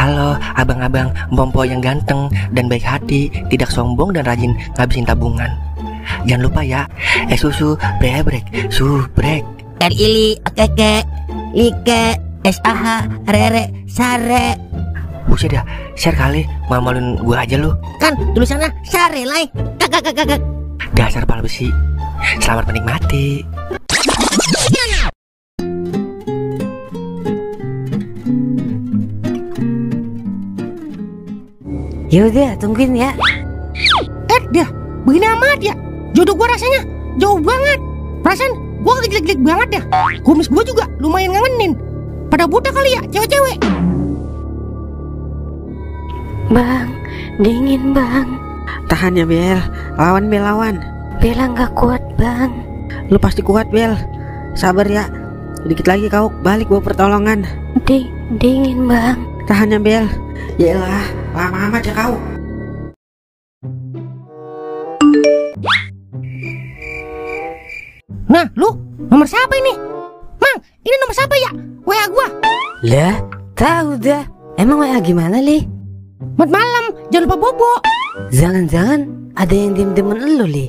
Halo abang-abang Mpompo yang ganteng dan baik hati, tidak sombong dan rajin ngabisin tabungan. Jangan lupa ya, susu brebrek, subrek. Ili, keke, like, SAH, rere, sare. Buset dah, share kali, mamalin gua aja lu. Kan tulisannya sare lai. Kakak. Dasar pala besi. Selamat menikmati. Yaudah, tungguin ya. Dah, begini amat ya. Jodoh gua rasanya jauh banget. Perasaan gua jelek-jelek banget dah. Kumis gua juga lumayan ngangenin. Pada buta kali ya cewek-cewek. Bang, dingin bang. Tahan ya Bel, lawan Bel, lawan. Bella nggak kuat bang. Lu pasti kuat Bel, sabar ya. Dikit lagi kau balik bawa pertolongan. Dingin bang. Tahan ya Bel. Yaelah, lama amat ya kau. Nah, lu nomor siapa ini? Mang, ini nomor siapa ya? WA gua. Lah, tahu dah. Emang WA gimana li? Mat malam, jangan lupa bobo. Jangan-jangan ada yang diem-demen elu li.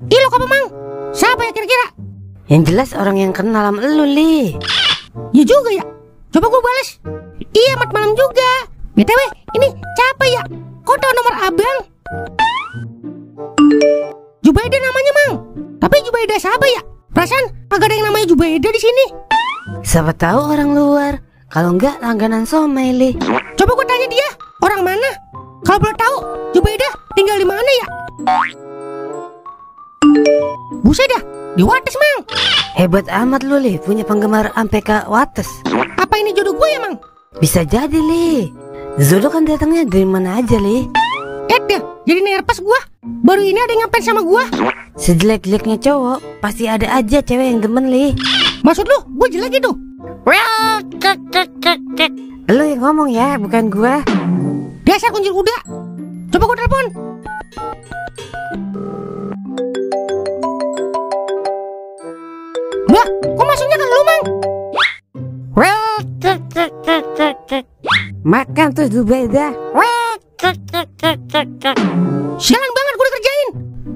Ih, lu apa Mang? Siapa ya kira-kira? Yang jelas orang yang kenal sama elu li. Ya juga ya. Coba gua balas. Iya, mat malam juga. BTW, ini siapa ya? Kok tau nomor abang? Jubaida namanya Mang. Tapi Jubaida siapa ya? Perasaan agak ada yang namanya Jubaida di sini. Siapa tahu orang luar. Kalau enggak langganan somai li. Coba gue tanya dia, orang mana? Kalau boleh tahu, Jubaida tinggal di mana ya? Buset dah, di Wates Mang. Hebat amat lu li, punya penggemar ampe ke Wates. Apa ini jodoh gue ya Mang? Bisa jadi li. Jodoh kan datangnya dari mana aja li. Dah, jadi nervous gua. Baru ini ada yang ngefans sama gua. Sejelek-jeleknya cowok pasti ada aja cewek yang demen li. Maksud lu, gua jelek gitu? Lu yang ngomong ya, bukan gua. Dasar kunci kuda. Coba gua telepon. Lah, kok masuknya ke lu Mang? Makan tuh Zubaida. Sialan banget gue dikerjain.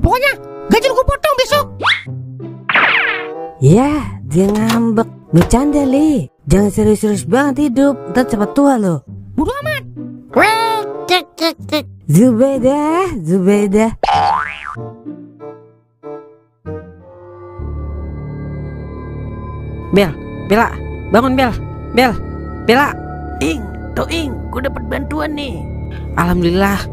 Pokoknya gaji lu gue potong besok. Ya, dia ngambek. Bercanda li. Jangan serius-serius banget hidup. Ntar cepat tua lo. Bodo amat. Zubaida. Bel, Bella, bangun Bel. Bella. Ing, gue dapat bantuan nih. Alhamdulillah.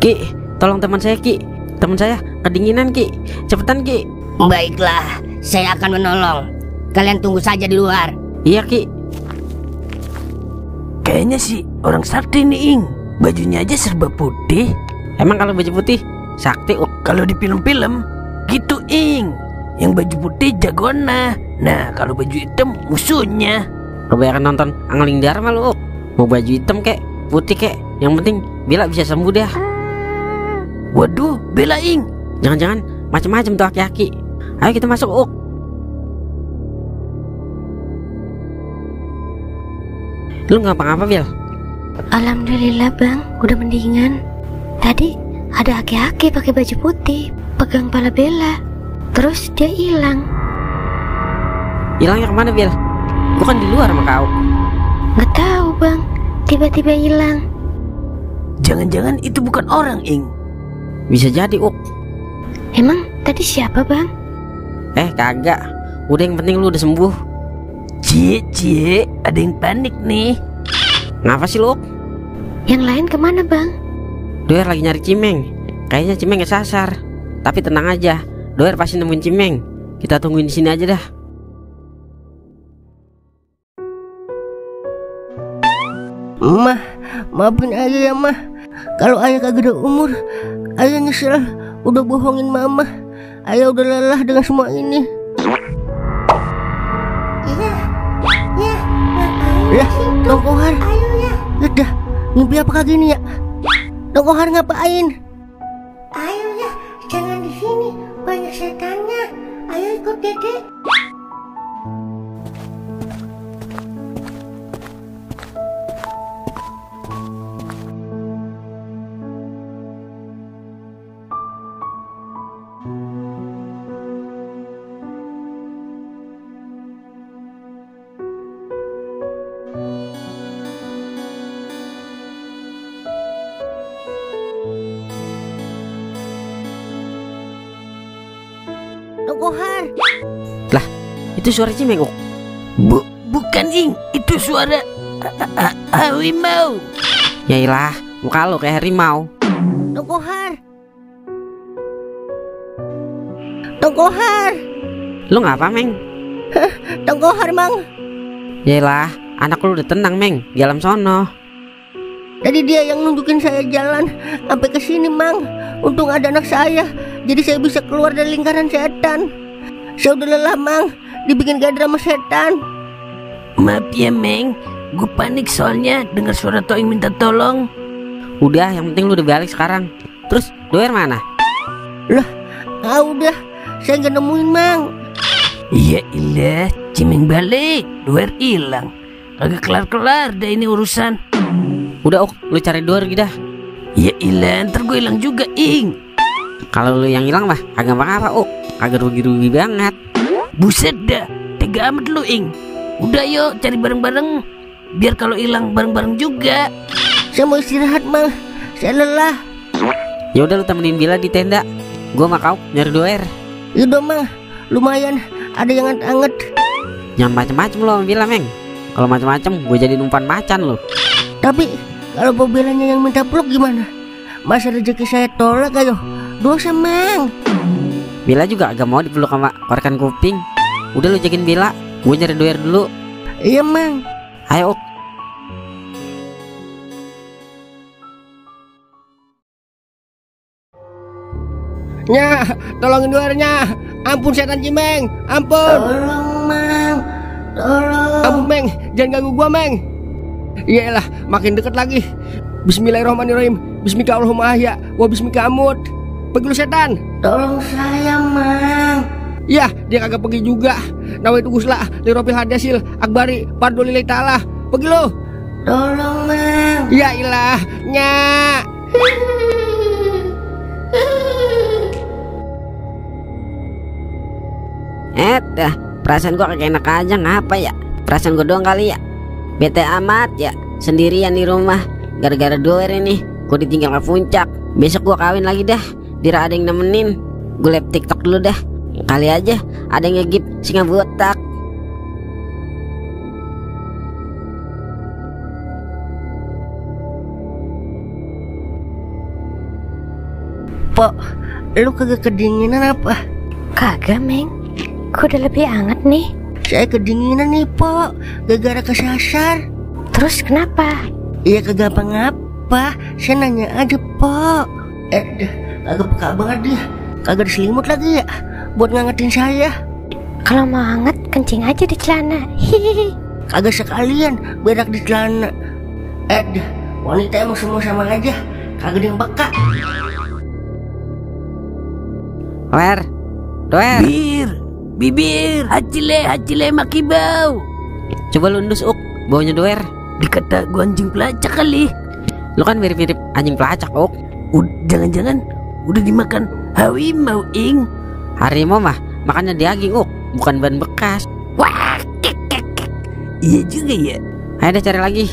Ki, tolong teman saya Ki. Teman saya kedinginan Ki. Cepetan Ki. Baiklah, saya akan menolong. Kalian tunggu saja di luar. Iya Ki. Kayaknya sih orang sakti nih Ing. Bajunya aja serba putih. Emang kalau baju putih sakti? Kalau di film-film gitu Ing. Yang baju putih jagoannya. Nah kalau baju hitam musuhnya. Kebanyakan nonton Angling Dharma lu. Mau baju hitam kek, putih kek, yang penting Bella bisa sembuh dah. Waduh, Bella Ing. Jangan-jangan macam-macam tuh aki-aki. Ayo kita masuk Lu ngapa-ngapa Bel? Alhamdulillah bang, udah mendingan. Tadi ada aki-aki pakai baju putih, pegang pala Bella. Terus dia hilang. Hilangnya kemana Bel? Gua kan di luar sama kau. Nggak tahu bang, tiba-tiba hilang. Jangan-jangan itu bukan orang Ing. Bisa jadi Emang tadi siapa bang? Kagak. Udah yang penting lu udah sembuh. Cie, ada yang panik nih. Ngapa sih lu? Yang lain kemana bang? Doer lagi nyari Cimeng. Kayaknya Cimeng kesasar. Tapi tenang aja, Doer pasti nemuin Cimeng. Kita tungguin di sini aja dah. Maafin ayah ya mah. Kalau ayah kagak ada umur, ayah nyesel udah bohongin mama. Ayah udah lelah dengan semua ini. Ya, Dong Kohar. Udah, mimpi apa kagak ini ya? Dong Kohar ngapain? Ayo ya, jangan di sini, banyak setannya. Ayo ikut Dedek. Tokohar. Lah, itu suara Cimeng, Uk. Bukan Ing, itu suara harimau. Yailah, muka lo kayak harimau. Tokohar. Tokohar. Lu ngapa, Meng? Tokohar, Mang. Yailah, anak lu udah tenang, Meng, di alam sono. Tadi dia yang nunjukin saya jalan sampai ke sini, Mang. Untung ada anak saya, jadi saya bisa keluar dari lingkaran setan. Saya udah lelah, Mang, dibikin gaya drama setan. Maaf ya, Meng, gue panik soalnya dengar suara Toing minta tolong. Udah, yang penting lu udah balik sekarang. Terus, Doer mana? Lah, udah, saya nggak nemuin, Mang. Iya ilah, Cimeng balik, Doer hilang. Kagak kelar-kelar dah ini urusan. Udah, Uk, lu cari Doer gitu dah. Ya ilah, ntar gue hilang juga, Ing. Kalau lu yang hilang mah kagak apa-apa, Uk. Kagak rugi-rugi banget. Buset dah, tega amat lu, Ing. Udah yuk cari bareng-bareng, biar kalau hilang bareng-bareng juga. Saya mau istirahat, Mang. Saya lelah. Ya udah, lu temenin Bila di tenda. Gua sama kau nyari Doer. Yaudah, Mang. Lumayan, ada yang anget-anget. Jangan macem-macem lo sama Bila, Meng. Kalau macem-macem gue jadi umpan macan lo. Tapi kalau Belanya yang minta peluk gimana? Masa rezeki saya tolak ayo? Dosa, Mang. Bila juga agak mau dipeluk sama korekan kuping. Udah lu jagain Bila, gue nyari Doer dulu. Iya, Mang. Ayo, Uk. Nya, tolongin Doernya. Ampun setan Cimeng, ampun. Tolong, Mang. Tolong. Ampun, Meng, jangan ganggu gua, Meng. Iyalah, makin deket lagi. Bismillahirrahmanirrahim. Bismillahirrahmanirrahim. Wa bismikamut. Pergi lu setan. Tolong saya, Mang. Ya, dia kagak pergi juga. Nawaitu gusla liropil hadasil akbari pardo lillahi ta'ala. Pergi lu. Tolong, Mang. Ya ilah, nya. Dah, perasaan gua kagak enak aja, ngapa ya? Perasaan gua doang kali ya. Bete amat ya, sendirian di rumah. Gara-gara Doer ini, gua ditinggal ke puncak. Besok gua kawin lagi dah. Dira ada yang nemenin. Gue liat TikTok dulu dah. Kali aja ada yang ngegip singa botak. Pok, lu kagak kedinginan apa? Kagak, Meng. Gue udah lebih hangat nih. Saya kedinginan nih, Pok. Gara-gara kesasar. Terus kenapa? Iya kagak apa-apa. Saya nanya aja, Pok. Kagak peka banget dia. Kagak ada selimut lagi ya buat ngangetin saya. Kalau mau hangat, kencing aja di celana. Hihihi. Kagak sekalian berak di celana. Wanita emang semua sama aja. Kagak ada yang peka. Doer. Bibir, hacile makibau. Coba lu endus, Uk, baunya Doer. Dikata gua anjing pelacak kali. Lu kan mirip-mirip anjing pelacak, Uk. Jangan-jangan udah dimakan harimau, Ing. Harimau mah makannya daging, Uk, bukan ban bekas. Wah, iya juga ya. Ayo deh cari lagi.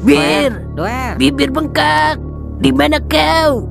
Doer, Doer. bibir bengkak. Di mana kau?